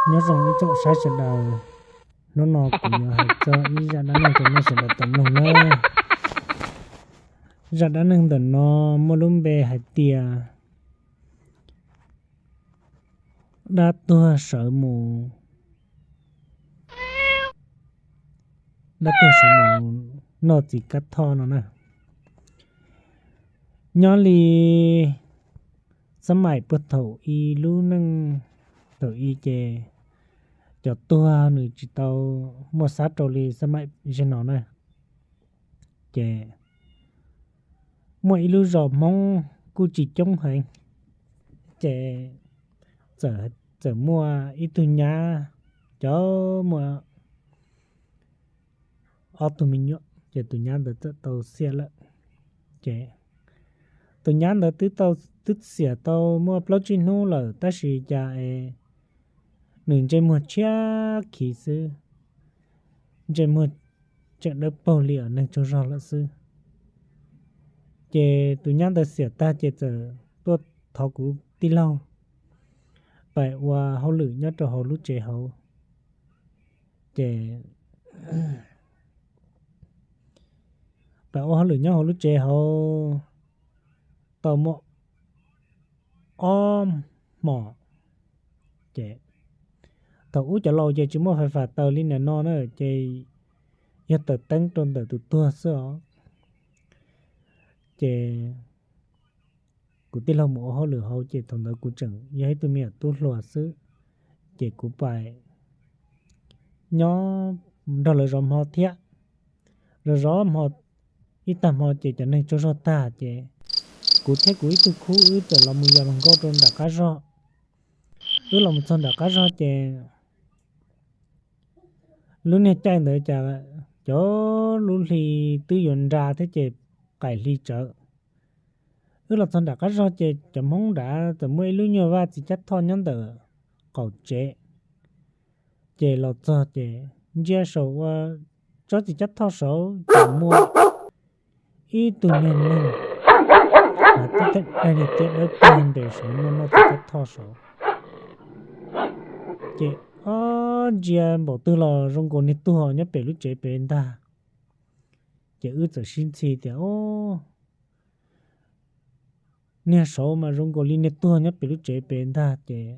Nyob zoo ib tsoom saib sawv daws, hnub no kuv yuav hais txog ib zaj dab neeg rau nej sawv daws tau mloog na. Zaj dab neeg ntawm no muaj lub npe hais tias dab tuag sawv mus, dab tuag sawv mus noj txiv kab thoj no na. Nyob li xab maim puag thaum ub lub neej thaum ub ces cov tuag nws tsis tau muaj xab rau li xab maim zaum no na. Ces muaj ib lub zos Hmoob kuj tsis coob heev, ces txawm muaj ib tug nyab, cov muaj ob tug me nyuam, ces tus nyab ntawd txawm tau xiam lawm. Ces tus nyab ntawd twb tau, twb xiam tau muaj plaub tsib hnub lawm, tab sis cas es nws ntsej muag tshiab khiv xwb, ntsej muag tseem dawb paug li neeg tsaug zog lawm xwb. Ces tus nyab ntawd xiam tag ces txawm tuaj thov kuv tij laug pais ua hauj lwm nyob rau hauv lub tsev hauv. Ces pais ua hauj lwm nyob hauv lub tsev hauv tau muaj ob hmos. Ces thaum ub cov laus ces tsis muaj fais fam taws li nim no na, ces yog taws teeb rau ntawm tus tuag xwb os. Ces kuv tij laug mus ua hauj lwm hauv ces thaum ntawd kuv tseem yog ib tug me nyuam tub hluas xwb, ces kuv pais nyob nrog lawv zov hmo thiab. Zov zov hmo ib tag hmo ces cov neeg tsaug zog tag ces kuv thiab kuv ib tug khub wb txawm los mus yos hluas nkauj rau nram qab zog. Wb los mus txog nram qab zog ces lub niag caij ntawd cas cov lub hli twb yuav nra thiab ces qaim hli tsawv. Wb los txog nram qab zog ces cov Hmoob nrad txawm muaj ib lub nyuag vaj txiv cab thoj nyob ntawm qaum tsev. Ces los txog ces ntsia saum ua tsob txiv cab thoj saud ces muaj ib tug niag neeg mas tib teem daig niag tiab dawb paug nres saud noj noj txiv cab thoj saud. Ces ob ntsia npaum twg los zoo nkaus niag tuag nyob pem lub tsev pem ntag. Ces wb txawm sib ntxhi tias, o, niag saud mas zoo nkaus li niag tuag nyob pem lub tsev pem ntag. Ces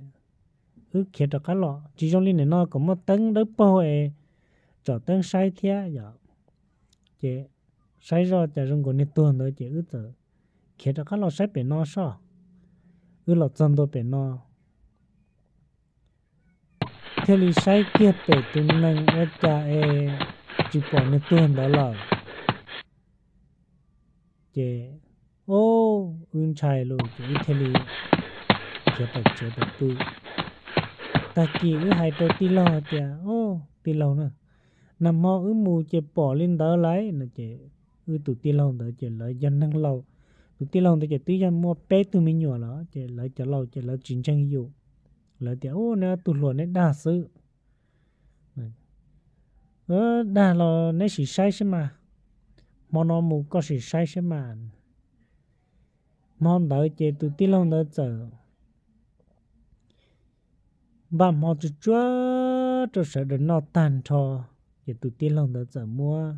wb khiav rov qab los, tsis zoo li nim no kom muaj teeb dawb paug es tsom teeb saib thiab yom. Ces saib zoj cas zoo nkaus niag tuag ntawd ces wb txawm khiav rov qab los saib pem no soj. Wb los txog ntua pem no thiaj li saib kiag pem tus nees ua cas es tsis pom niag tuag ntawd lawm. Ces, o, wb ntshai lawm ces wb thiaj li khiav pais tsev pais pw. Tag kis wb hais rau tij laug hais tias, o, tij laug na, nag hmo wb mus ces pom li ntawd lawm no. Ces wb tus tij laug ntawd ces lawv yog neeg laus, tus tij laug ntawd ces twb yog muaj peb tug me nyuam lawm ces lawv cov laus ces lawv tsis ntseeg yus. Lawv tias, u, neb ob tug hluas neb dag xwb. Dag los neb sim saib saib mas, hmo no mus koj sim saib saib mas. Hmo ntawd ces tus tij laug ntawd txawm npaj hmo tsuag tsuag rau sawv daws noj tag nrho, ces tus tij laug ntawd txawm muab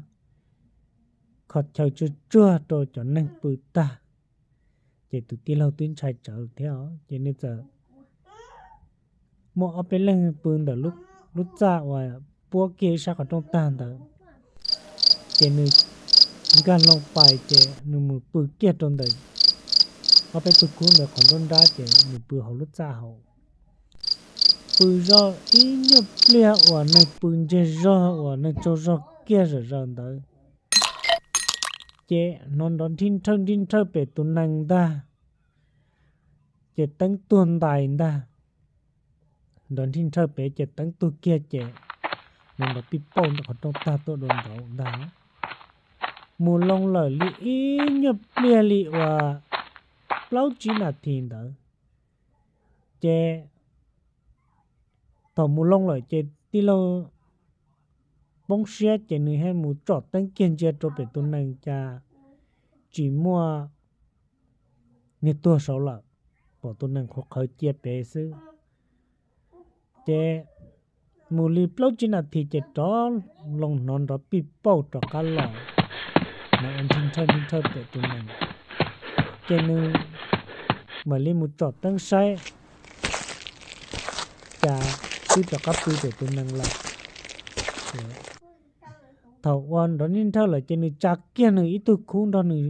kho chaw tsuag tsuag rau cov neeg pw tag. Ces tus tij laug twb ntshai tsawv thiab os, ces nws txawm muaj ob peb leeg pw ntawm lub txaj uas puab kiag ib sab qhov rooj tag ntawd. Ces nws nkag loo pais ces nws mus pw kiag rau ntawm ob peb tug khub ntawd qhov nruab nrab ces nws pw hauv lub txaj hauv. Pw zoj ib nyuag pliag uas neeg pw ntseg zog uas neeg tsaug zog kiag zom zaws ntawd, ces hnov nrov nrhij nrhawj nrhij nrhawj pem tus nees ntag. Ces teeb tuag ntais ntag. Nrov nrhij nrhawj pem ces teeb tuag kiag ces nws nrov pij pauj ntawm qhov rooj tag tuaj dua nraud ntag. Mus loo lawm li ib nyuag pliag li uas plaub tsib nas this ntawd, ces thaum mus loo lawm ces tij laug poob siab ces nws thiaj mus tsom teeb kiag ntsia rau pem tus nees cas tsis muaj niag tuag saud lawm, pom tus nees qhuav qhawv cia pem xwb. Ces mus li plaub tsib nas this ces rov loo hnov nrov pij pauj rov qab los, nrhij nrhawj nrhij nrhawj pem tus nees. Ces nws mam li mus tsom teeb saib, cas twb rov qab pw pem tus nees lawm. Thaum uas nrov nrhij nrhawj lawm ces nws tsa kiag nws ib tug khub nrog nws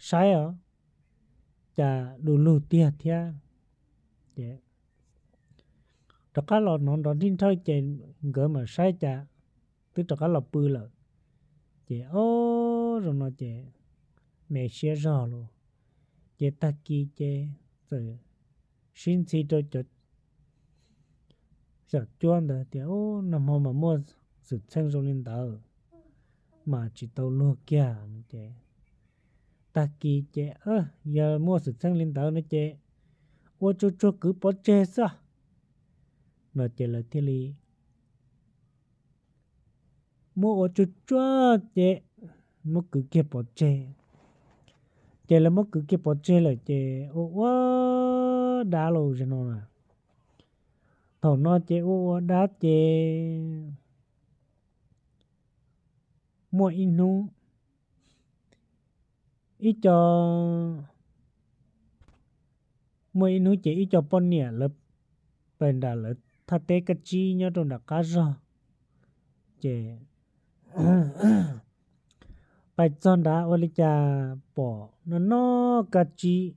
saib os, cas du lug tiag thiab. Ces rov qab los hnov nrov nrhij nrhawj ces nkawd mam saib cas twb rov qab los pw lawm. Ces o, zoo no ces me siab zog lauj. Ces tag kis ces txawm sib ntxhi rau cov xyom cuab ntawd tias, Ub, nag hmo mas muaj xwm txheej zoo li ntawd mas tsis tau luag kiag. Ces tag kis ces, Yog muaj xwm txheej li ntawd no ces ua tsuag tsuag kwv pov tseg xwb. No ces lawv thiaj li muab ua tsuag tsuag ces muab kwv kiag pov tseg. Ces lawv muab kwv kiag pov tseg lawm ces ua ua dab los zaum no na. Thaum no ces ua ua dab ces muaj ib hnub, ib co, muaj ib hnub ces ib co poj niam lawv pais nram lawv thaj teb kab tsib nyob rau nram qab zog. Ces pais txog nrad ua li cas pom noj noj kab tsib.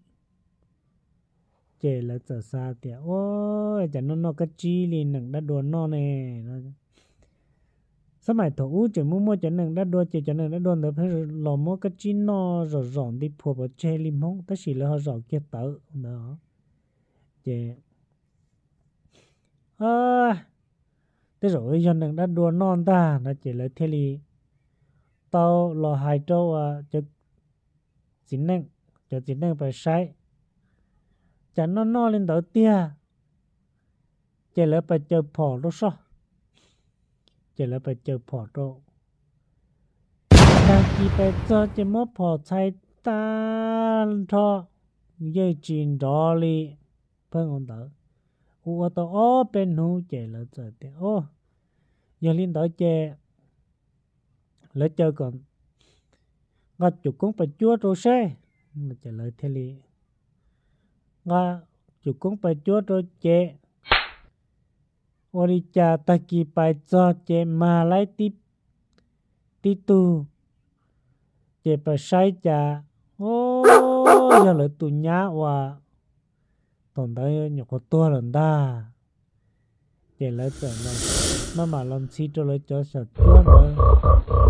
Ces lawv txawm xav tias, Ua cas noj noj kab tsib li nees dab dua noj ne? Xab maim thaum ub tseem muaj muaj cov nees dab dua ces cov nees dab dua ntawd pheej los muab kab tsib noj zom zom nti phua pov tseg li Hmoob, tab sis lawv ho zaum kiag tawv ntawd. Ces tej zaum yog nees dab dua noj ntag no ces lawv thiaj li tau los hais rau cov txiv neej, cov txiv neej pais saib, cas noj noj li ntawd tiag. Ces lawv pais caw phom rau soj, ces lawv pais caw phom rau. Tag kis pais txog ces muab phom txhais tag nrho, yeej tsis nrov li pheej ua ntawd. Ua ua tau ob peb hnub ces lawv txawm tias, Yog li ntawd ces lawv caw kom nqa cuam koob pais cuab rau seb. Ces lawv thiaj li nqa cuam koob pais cuab rau ces ua li cas tag kis pais txog ces mag laib tib tug, ces pais saib cas, o, yog lawv tus nyab uas thaum ntawd nyuam qhuav tuag lawm ntag. Ces lawv txawm maj mam los ntxhi rau lawv cov xyom cuab ntawd,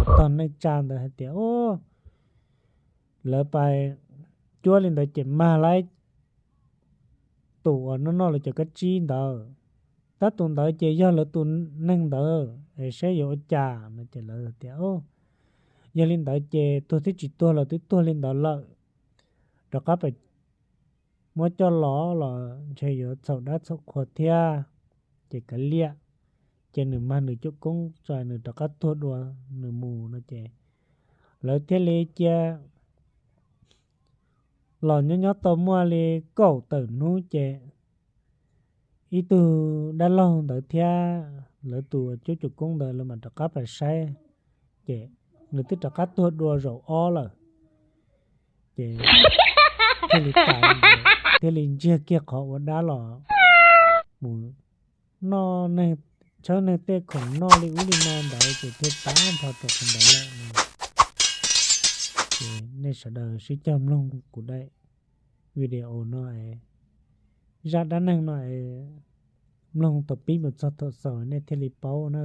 cov tog neej tsa ntawd hais tias, Lawv pais cuab li ntawd ces mag laib tus uas noj noj lawv cov kab tsib ntawd, tab tus ntawd ces yog lawv tus neeg ntawd es saib yuav ua cas no. Ces lawv tias, Yog li ntawd ces tuag thiab tsis tuag los twb tuag li ntawd lawm, rov qab pais muab coj los los ntshe yuav txhaum dab txhaum qhua thiab. Ces kav liam, ces nws mag nws cuam koob tso nws rov qab tuag dua nws mus no ces lawv thiaj li cia los nyob nyob tau muaj li kaum tawm hnub ces ib tug dab laug ntawd thiab lawv tus cuab cuam koob ntawd lawv mam rov qab pais saib, ces nws twb rov qab tuag dua zaum ob lawm. Ces thiaj li tas, thiaj li ntsiag kiag qhov ua dab los mus noj neeg, tshawb neeg tej khoom noj li ub li no ntawd ces thiaj tag nrho rau qhov ntawd lawm. Ces nej sawv daws sib cog mloog kuv daim video no es, zaj dab neeg no es mloog thaum pib mus txog thaum xaus nej thiaj li paub na.